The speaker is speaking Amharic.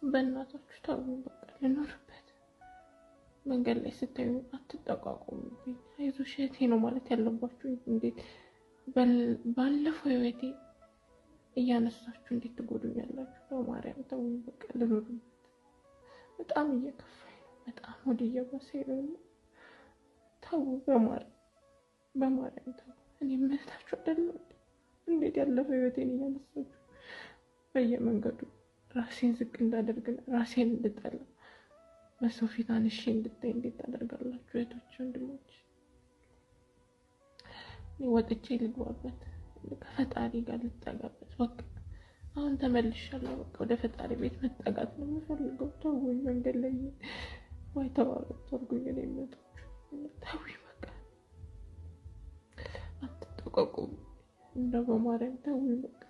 በእናታችሁ ተውኝ፣ በቃ ልኖርበት። መንገድ ላይ ስታዩ አትጠቋቁሙብኝ። አይዞሽ እህቴ ነው ማለት ያለባችሁ። እንዴት ባለፈው ህይወቴ እያነሳችሁ እንዴት ትጎዱኛላችሁ? በማርያም ተውኝ፣ በቃ ልኖርበት። በጣም እየከፋኝ ነው። በጣም ወደ እየባሰኝ ነው። ተው፣ በማርያም በማርያም ተው። እኔ እምህታችሁ አይደለም? እንዴት ያለፈው ህይወቴን እያነሳችሁ በየመንገዱ ራሴን ዝቅ እንዳደርግ፣ ራሴን እንድጠላ፣ በሰው ፊት አንሼ እንድታይ እንዴት ታደርጋላችሁ? እህቶች ወንድሞች፣ ወጥቼ ልግባበት፣ ከፈጣሪ ጋር ልጠጋበት። በቃ አሁን ተመልሻለሁ። በቃ ወደ ፈጣሪ ቤት መጠጋት ነው የምፈልገው። ተውኝ፣ መንገድ ላይ ባይተዋር አታርጉኝ። እኔ እህቶች ተውኝ፣ በቃ አትጠቋቁሙ። እንደው በማርያም ተውኝ በቃ።